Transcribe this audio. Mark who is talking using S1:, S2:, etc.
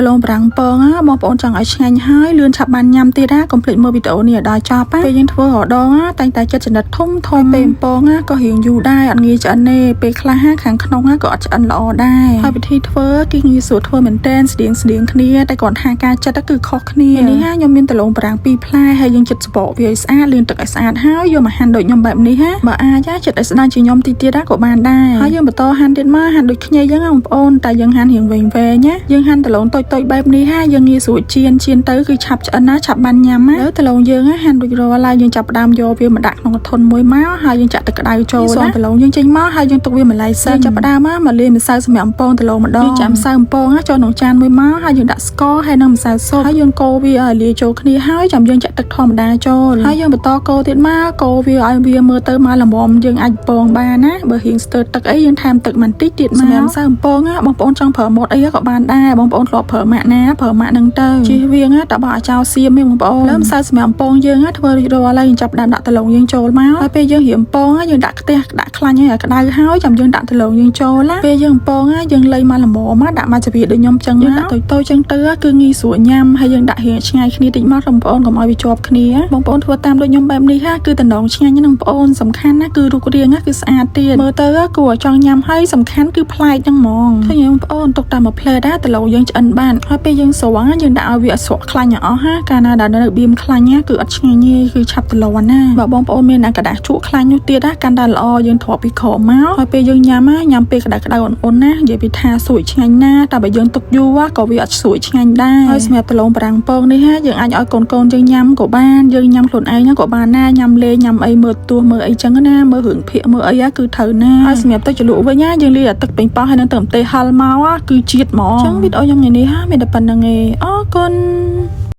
S1: ដំឡូងបារាំងពងណាបងប្អូនចង់ឲ្យឆ្ងាញ់ហើយលឿនឆាប់បានញ៉ាំទៀតណាកុំភ្លេចមើលវីដេអូនេះឲ្យដល់ចប់ណាពេលយើងធ្វើរដងណាតែងតែចិត្តចំណិតធំធំពេលពងណាក៏រៀងយូរដែរអត់ងាយឆ្អិនទេពេលខ្លះណាខាងក្នុងណាក៏អត់ឆ្អិនល្អដែរហើយវិធីធ្វើគឺងាយស្រួលធ្វើមែនតែនស្តៀងស្តៀងគ្នាតែគ្រាន់ថាការចិត្តគឺខុសគ្នានេះណាខ្ញុំមានដំឡូងបារាំងពីរផ្លែហើយយើងចិត្តសបកវាឲ្យស្អាតលាងទឹកឲ្យស្អាតហើយយកមកហាន់ដូចខ្ញុំបែបនេះណាបើអាចចិត្តឲ្យស្ដើងជាងខ្ញុំតិចទៀតណាក៏បានដែរហើយយើងបន្តហាន់ទៀតមកហាន់ដូចខ្ញីចឹងណាបងប្អូនតែយើងហាន់រៀងវែងវែងណាយើងហាន់ដំឡូងតូចតូចបែបនេះហាយើងងាយស្រួលចៀនចៀនទៅគឺឆាប់ឆ្អិនណាឆាប់បានញ៉ាំណាលើដំឡូងយើងហាន់រួចរាល់ហើយយើងចាប់ផ្ដើមយកវាមកដាក់ក្នុងកធុនមួយមកហើយយើងចាក់ទឹកក្តៅចូលណាដំឡូងយើងចេញមកហើយយើងទុកវាម្លាយសិនចាប់ផ្ដើមមកលាយម្សៅសម្រាប់អំពងដំឡូងម្ដងយើងចាក់ម្សៅអំពងចូលក្នុងចានមួយមកហើយយើងដាក់ស្ករហើយនិងម្សៅស៊ុបហើយយើងកូរវាឲ្យលាយចូលគ្នាហើយចាំយើងចាក់ទឹកធម្មតាចូលហើយយើងបន្តកូរទៀតមកកូរវាឲ្យវាមើលទៅមកល្មមយើងអាចពងបានណាបើរៀងស្ទើរទឹកអីយើងថែមទឹកបន្តិចទៀតមកសម្រាប់ម្សៅអំពងណាបងប្អូនចង់ប្រើម៉ូតអីក៏បានដែរបងប្អូនធ្លាប់ប្រើម៉ាក់ណាប្រើម៉ាក់ហ្នឹងទៅជិះវៀងតបើអាចោលសៀមទេបងប្អូនលើម្សៅសម្រាប់អំពងយើងធ្វើរួចរាល់ហើយយើងចាប់ដើមដាក់ដំឡូងយើងចូលមកហើយពេលយើងរៀមពងយើងដាក់ខ្ទះដាក់ខ្លាញ់ឲ្យក្តៅហើយចាំយើងដាក់ដំឡូងយើងចូលណាពេលយើងអំពងយើងលៃមកល្មមដាក់មកចវាដូចខ្ញុំចឹងយើងដាក់តូចតូចចឹងទៅគឺងាយស្រួលញ៉ាំហើយយើងដាក់រៀងឆ្ងាយគ្នាតិចមកបងប្អូនកុំឲ្យវាជាប់គ្នាបងប្អូនធ្វើតាមដូចខ្ញុំបែបនេះគឺតំណងឆ្ងាញ់ណាបងប្អូនសំខាន់ណាគឺរូបរាងគឺស្អាតទៀតមើលទៅគួរឲ្យចង់ញ៉ាំហើយសំខាន់គឺប្លែកហ្នឹងហ្មងឃើញបងប្អូនទុកតាមមួយផ្លែដែរដំឡូងយើងឆ្អិនបានហើយពេលយើងស្រង់យើងដាក់ឲ្យវាស្រក់ខ្លាញ់ឲ្យអស់ណាកាលណាដែលនៅបៀមខ្លាញ់គឺអត់ឆ្ងាញ់ទេគឺឆាប់ដលាន់ណាបើបងប្អូនមានអាក្រដាសជក់ខ្លាញ់នោះទៀតណាកាន់តែល្អយើងទ្រាប់ពីក្រោមមកហើយពេលយើងញ៉ាំញ៉ាំពេលក្តៅក្តៅអ៊ុនៗណានិយាយពីថាស្រួយឆ្ងាញ់ណាតែបើយើងទុកយូរក៏វាអត់ស្រួយឆ្ងាញ់ដែរហើយសម្រាប់ដំឡូងបារាំងពងនេះយើងអាចឲ្យកូនកូនយើងញ៉ាំក៏បានយើងញ៉ាំខ្លួនឯងក៏បានណាញ៉ាំលេងញ៉ាំអីមើលទោះមើលអីចឹងណាមើលរឿងភាគមើលអីគឺត្រូវណាហើយសម្រាប់ទឹកជ្រលក់វិញណាយើងលាយតែទឹកប៉េងប៉ោះហើយនឹងទឹកម្ទេសហឹលមកគឺជាតិហ្មងចឹងវីដេអូខ្ញុំថ្ងៃនេះមានតែប៉ុណ្្នឹងឯងអរគុណ។